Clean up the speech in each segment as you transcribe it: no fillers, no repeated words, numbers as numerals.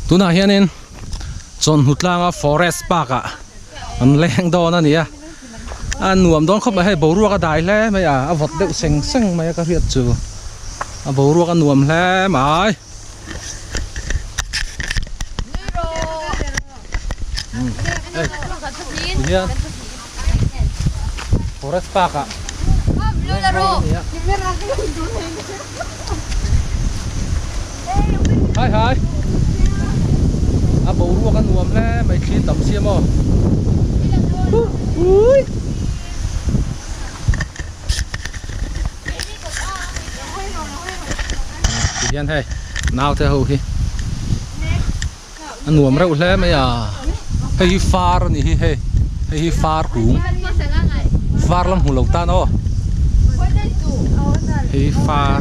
Tunah hianin Chawnhnu tlanga forest park ah an leng dawn a ni a, a nuam dawn khawp mai hei boruak a dai hle mai a, a vawt deuh seng seng mai a ka hriat chu a boruak a nuam hle mai. Tihian forest park ah leng dawn a ni a. Hai hai a boruak a nuam hle mai thli tam sia maw ui tihian hei naute ho hi a nuam reuh hle mai a hei hi far a ni hi hei hei hi far kung far lam hmu lo tan aw hei hi far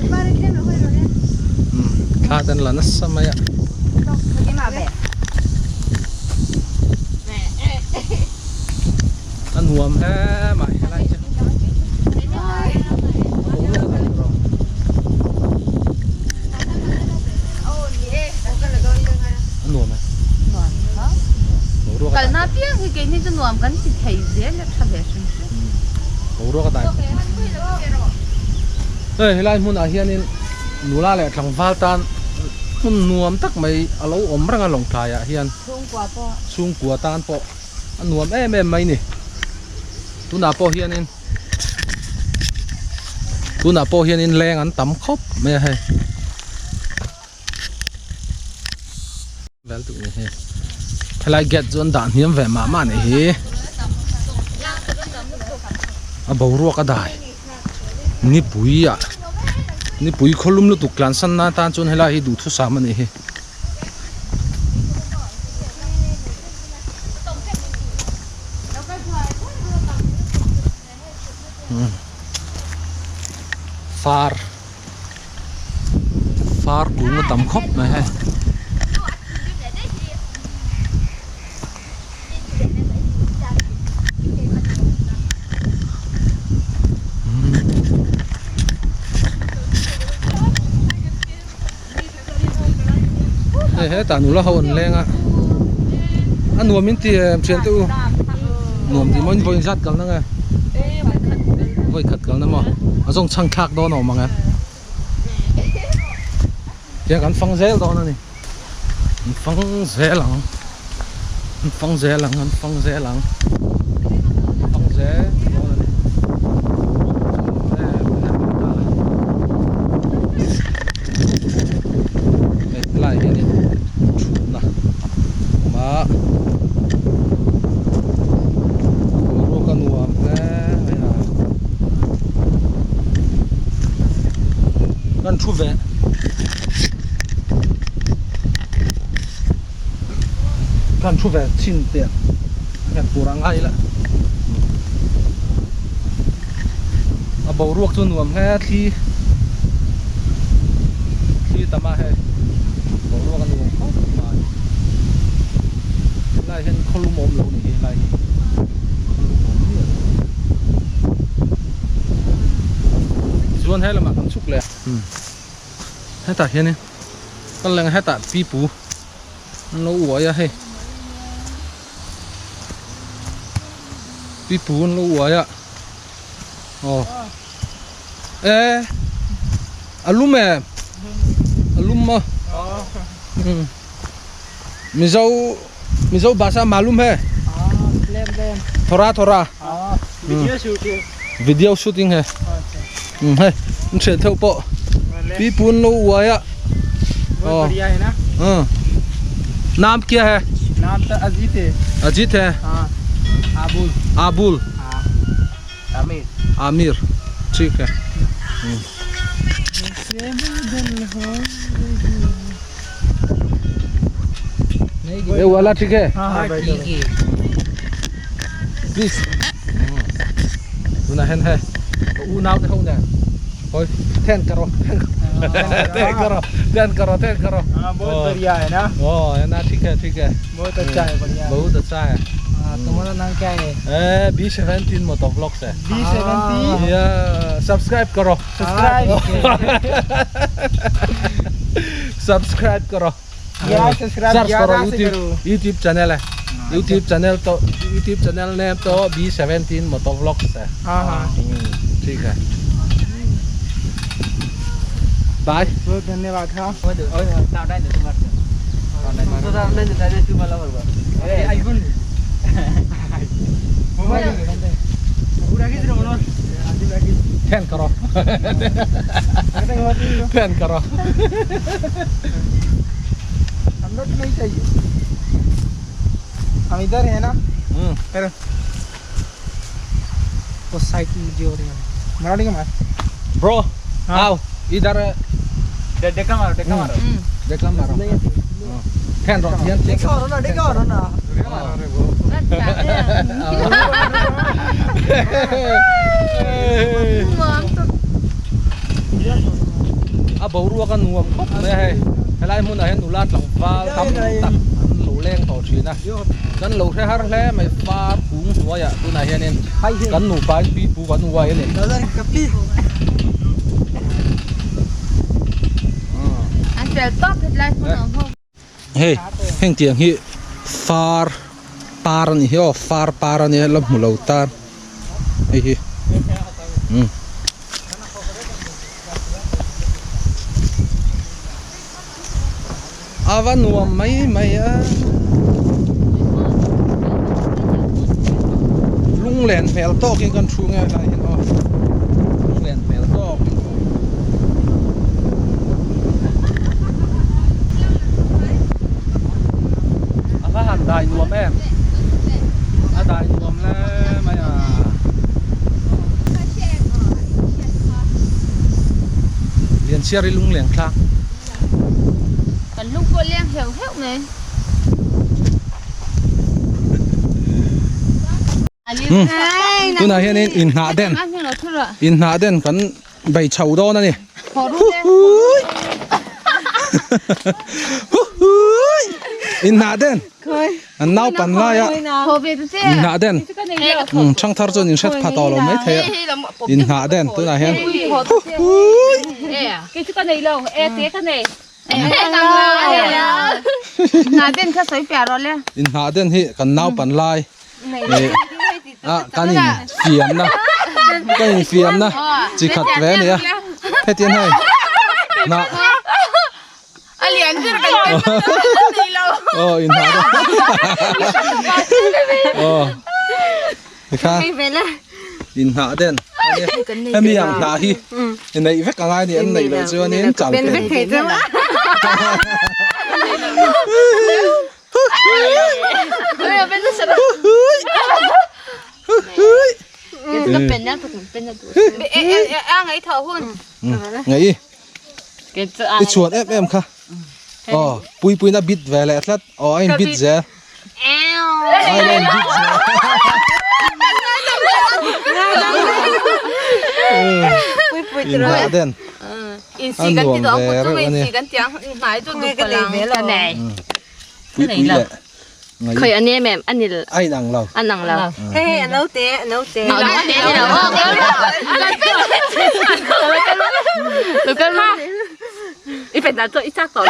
umm thla te an la nasa mai a a nuam hle mai helai chu a nuam e boruak a Kalna piang hi keini chu nuam kan ti thei zel a tha ve hrim hrim. Boruak a dai khawp mai. Hei helai hmunah hianin nula leh tlangval tan hmun nuam tak mai a lo awm reng a lawngtlaiah hian chhungkua tan pawh. A nuam em em mai ni. Tunah pawh hianin tunah pawh hianin leng an tam khawp mai a hei. Vel duh ni hi. Helai gate chu an dah hniam ve mah mah nih hi. A boruak a dai. Nipui ah nipui khawlum lutuk tlansan nan tan chuan helai hi duhthusam a nih hi. Far far kung a tam khawp mai hei. Hei hetah nula ho an leng a a nuam in ti em thian te u nuam ti maw in vawi zat kalna nge vawi khat kalna maw a zawng chhang thlak dawn a awm ang e tiang kan fang zel dawn a ni an fang zel ang an fang zel ang an fang zel ang fang zel dawn a ni. Hei helaiah hianin thutna a awm a boruak a nuam hle mai a kan thu ve kan thu ve chhin teh a tur ang ai la a boruak chu nuam hle thli thli tam a hei boruak a nuam khawp mai helai hian khawlum awm lo ni hi helai hi khawlum awm miah lo tichuan he lamah kan chhuk leh a hetah hianin kan leng hetah pipu an lo uai a hei pipu an lo uai a aw e a lum em a lum maw mizo mizo bhasha malum he thora thora video shooting he hei an thian theuh pawh pipu an lo uai a aw naam kya hai naam toh Ajit hai Ajit hai Abul Abul Amir Amir thik hai ये वाला ठीक है हाँ ठीक है please tuna hen he u nau te ho nen hoi then karo then karo then karo then karo हाँ बहुत बढ़िया है ना oh है ना ठीक है ठीक है बहुत अच्छा है बढ़िया बहुत अच्छा है हाँ तुम्हारा नाम क्या है ए B17 motor vlogs है B seventy या सब्सक्राइब करो सब्सक्राइब सब्सक्राइब करो। यार सब्सक्राइब Search करो ज्यादा से YouTube करो YouTube channel है YouTube channel तो YouTube channel name तो B17 Motovlogs है हाँ हाँ ठीक है बाय बहुत धन्यवाद हाँ आईफोन मोबाइल then करो then करो हम लोग नहीं चाहिए हम इधर है ना हम्म उस साइड में जो हो रही है मराठी का मार ब्रो हाँ। आओ इधर डेका मारो डेका मारो देखला मारो then रो then डेका मारो ना डेका मारो ना a boruak a nuam khawp mai a hei helai hmunah hian nula tlangval tam tak an lo leng tawh thin a kan lo hre har hle mai far kung hnuaiah tunah hianin kan nupa in pi pu kan uai a ni. An fel tawp hetlai hmun awm ho. Hei heng tiang hi far par a ni hi aw far par a nia la hmu lo tan hei hi umm. A va nuam mai mai a lunglen hmel tawkin kan thu nge lai hian aw lunglen hmel tawkin. A va han dai nuam em a dai nuam hle mai a. Lianchhiar i lungleng thlak. Kan lung pawh leng heuh heuh mai. Tunah hianin inhnah den inhnah den kan bei chho dawn a ni. Inhnah den an naupan laia inhnah den thangthar chuan inhret pha tawh lo maithei a inhnah den tunah hian. Inhnah den hi kan naupan lai ah kan in fiamna kan in fiamna chi khat ve a ni a hetiang hei hnah aw inhnah den aw tikhan inhnah den hemi ang hnah hi neih vek angai a ni an neih loh chuanin chal pen. Ngei i chhuan em em kha aw pui pui na bit ve leh tlat aw a in bit zel a in bit zel inhnah den a nuam ve reuh a ni pui pui leh Khoi an em em anil a inang lo anang lo Hei hei a naute a naute. A naute ani lo I pen na cho i chak to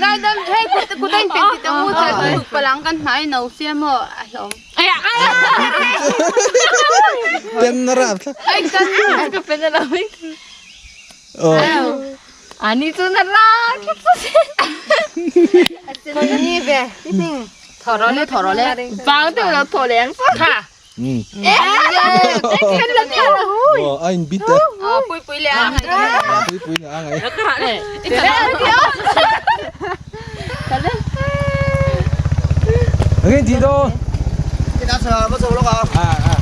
Ngai dam hei ku dai pen ti tang u chai ku palang kan hnai no sia mo a hlawm. Pen na rap thlak. Ai kan ka pen na lo. Aw. Ani chu na la Ni ve ti ting. Thoro le thoro le. Bang tu lo tho leng Kha. Ừ. Kan la ni. Ồ, anh biết đấy. Pui pui le a ngai. Pui pui là anh ấy. Cái gì đâu? À à.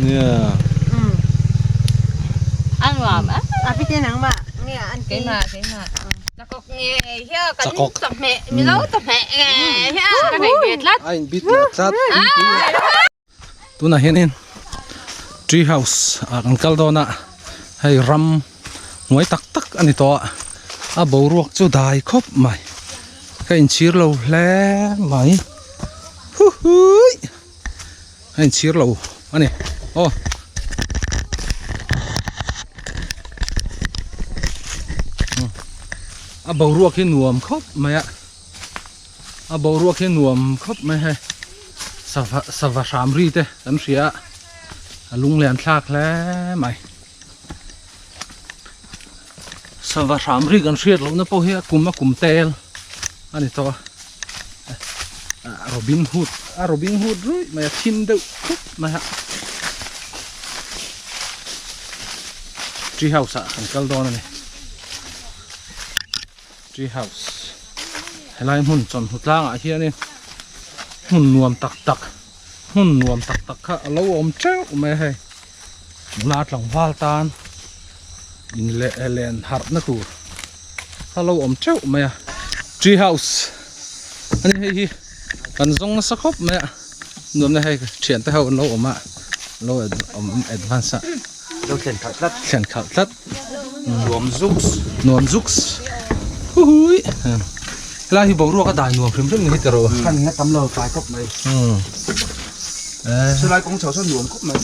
Yeah. An nuam a. A pi te nang ma. Nge an ti. Keima keima. Chakok nge hia kan Chakok. chawhmeh mizo chawhmeh nge hia ka nei ve tlat. Anh biết là tlat. Tunah hianin tree house ah kan kal dawn a hei ram hnuai tak tak a ni tawh a a boruak chu dai khawp mai ka inchhir lo hle mai huhui a inchhir lo a ni aw. A boruak hi nuam khawp mai a a boruak hi nuam khawp mai hei sava sava hram ri te kan hria a a lunglen thlak hle mai sava hram ri kan hriat loh na pawh hi a kum a kum tel a ni tawh a Robin Hood a Robin Hood ruih mai a thim deuh khup mai a tree house ah kan kal dawn a ni. Tree house helai hmun chawhnu tlangah hianin hmun nuam tak tak hmun nuam tak tak kha a lo awm teuh mai a hei nula tlangval tan in leh len harh na tur a lo awm teuh mai a tree house a ni hei hi kan zawng nasa khawp mai a nuam na hei thian te ho an lo awm a lo awm advance a lo thlen khalh tlat thlen khalh tlat. Nuam zuks. Nuam zuks. Huhui. Helai hi boruak a dai nuam hrim hrim ni hi tiraw. Kan na tam lo tlai khawp mai. Chulai kawng chho sawn nuam khawp mai.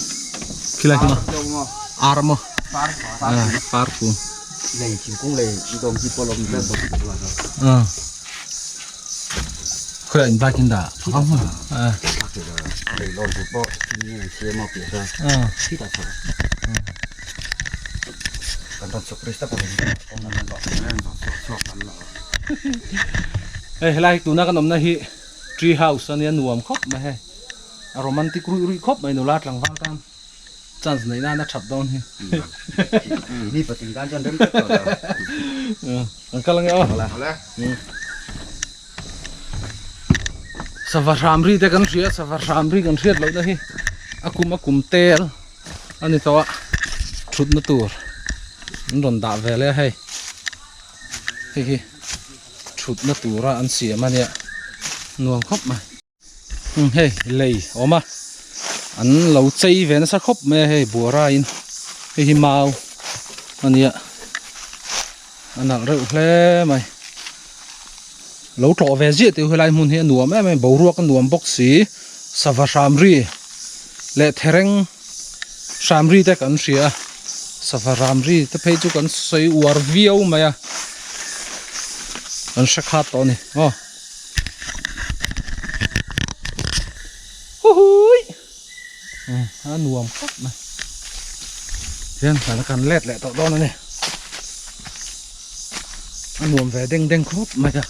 Khilai khi maw? Ar maw? Par. Par kung. Lei thingkung lei dawm chi pawh lawm vel bawk bawk la zo. Khawiah in bike in dah? Lei lawn tur pawh an siam a piah chuan khitah chho. Hei helai tuna kan awmna hi tree house ania nuam khawp mai hei a romantic ruih ruih khawp mai nula tlangval tan chance neih nan a that dawn hi mi patling tan chuan rem tlat tawh lo an kal ange aw sava hram ri te kan hria sava hram ri kan hriat loh na hi a kum a kum tel a ni tawh a thutna tur an rawn dah ve leh a hei hei hi thutna tura an siam a nia nuam khawp mai umm hei lei a awm a an lo chei ve nasa khawp mai a hei buara in hei hi mau a nia a nalh reuh hle mai lo tlawh ve ziah tih helai hmun hi a nuam em em boruak a nuam bawk si sava hram ri leh thereng hram ri te kan hria a sava hram ri te phei chu kan sawi uar viau mai a kan hre khat tawh a ni aw huhui a nuam khawp mai hian kan let leh tawh dawn a ni a nuam ve deng deng khawp mai a.